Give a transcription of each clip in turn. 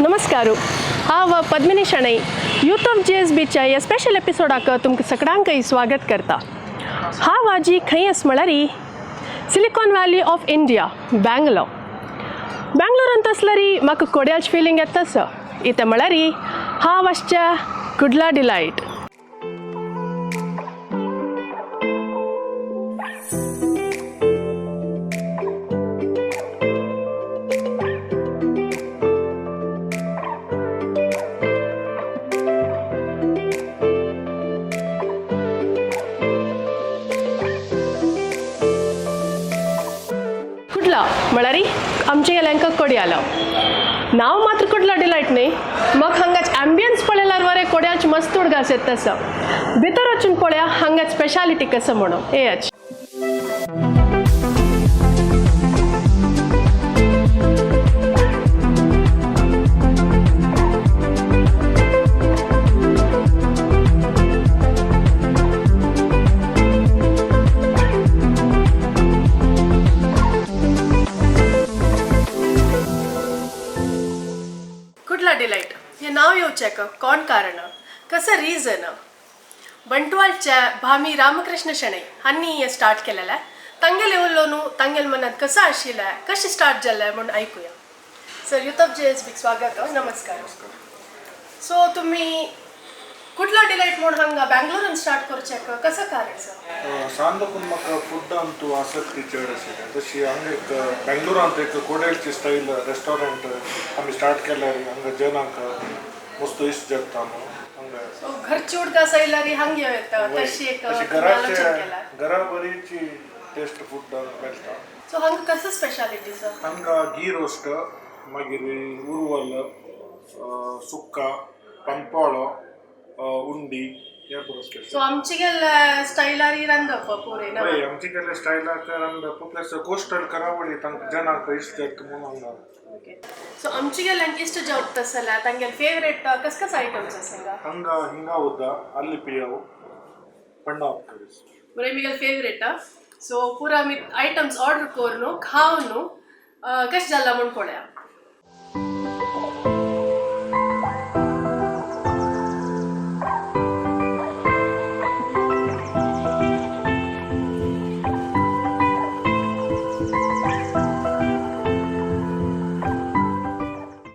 नमस्कार, हांव Padmini Shenai, youth of G S बीच्या ह्या स्पेशल एपिसोडाक तुमकां सगळ्यांकय स्वागत करता. हांव आजी खंय आस म्हळ्यार Silicon Valley of India, Bangalore. बँगलोरांत आसल्यार म्हाका कोड्याची फिलींग येताच. इतें म्हळ्यार हांव आसच्या कुडला डिलायट. कुडला म्हळ्यार आमच्या गेल्यांक कोडयालो नांव मात्र कुडला डिलायट न्ही. म्हाका हांगाच ॲम्बियन्स पळयल्यार बरें कोड्याचे मस्त उडगास येता तसो. भितर वचून पळया हांगाच स्पेशालिटी कसं म्हणून येयाच. कुडला डिलायट हे नाव येवचें कोण कारण, कसं रिजन? बंटवाळच्या भामी रामकृष्ण शणै हांणी हें स्टार्ट केलेलें. तांगेले उलोवन तांगेले मनांत कसं आशिल्लें, कशें स्टार्ट जालें म्हूण आयकुया. Sir, youth of J S बीक स्वागत. नमस्कार. सो तुम्ही कुडला डिलायट म्हूण हांगा बँगलोरान स्टार्ट करचें कसं कारण सर? सांदकून म्हाका फुडांतू आसक्ती चड आशिल्ली. तशी हांगा एक बेंगलोरांत एक कोडेलची स्टायल रेस्टॉरंट आमी स्टार्ट केल्यार हांगा जनांक मस्त इश्ट जाता म्हणून हांगा. सो घरची उडकास आयल्यार हांगा येता तशी एक तशी आलोचन घराचे केला. घरा बरीची टेस्ट फूड मेळटा. सो हांगा कसं स्पेशालिटी सर? हांगा घी रोस्ट, मागीर उरवल, सुक्का, पनपाळो, उंडी हे पुरो स्पेशल. सो आमचे गेल्ले स्टायलार रांदप पुरे ना? हय, आमचे कडले स्टायलाक रांदप प्लस कोस्टल करावळी तांकां जनांक इश्ट जाता म्हणून हांगा. ओके, सो आमचे गेल्ल्यांक इश्ट जेवता जाल्यार तांगेले फेवरेट कस कस आयटम्स आसा हांगा? हांगा हिंगा उद्दा, अल्ली पियाव, पण्णा करीस. बरें, मिगेले फेवरेट. सो पुरा आमी आयटम्स ऑर्डर करून खावन कशें जाला म्हूण पळया.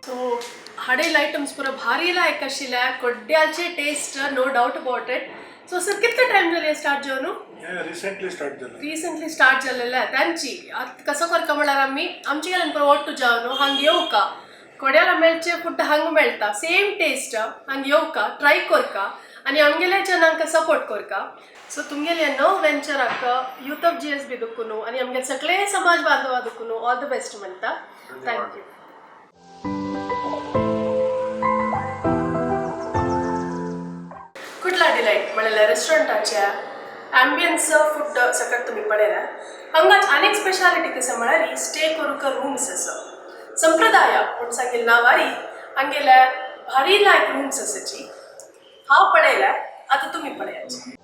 सो हाडेल आयटम्स पुरा भारी लायक आशिल्ले. कोड्ड्याचे taste, no doubt about it. So sir, कितले टायम जाले स्टार्ट जावन? हे रिसेंटली स्टार्ट जालें. रिसेंटली स्टार्ट जालेले. तांची आतां कसो करता म्हळ्यार आमी आमचे गेल्यान पुरो ಒಟ್ಟು जावन हांगा येवका. कोड्याला मेळचे फूड हांगा मेळटा, सेम टेस्ट. हांगा येवका, ट्राय करका आनी आमगेल्या जनांक सपोर्ट करका. सो तुमगेले नव वेंचराक यूथ ऑफ जी एस बी दुखून आनी आमगे सगळे समाज बांधवा दुखून ऑल the best म्हणटा. Thank you. कुडला डिलायट म्हणल्यार रेस्टॉरंटाच्या ॲम्बियन्स, फूड सकट तुमी पळयला. हांगाच आनीक स्पेशालिटी कसं म्हळ्यार स्टे करूंक रूम्स आसा. संप्रदाय म्हूण सांगेल नांवारी हांगेल्या भारी लायक रूम्स आसाची. हांव पळयल्या, आतां तुमी पळयाचे.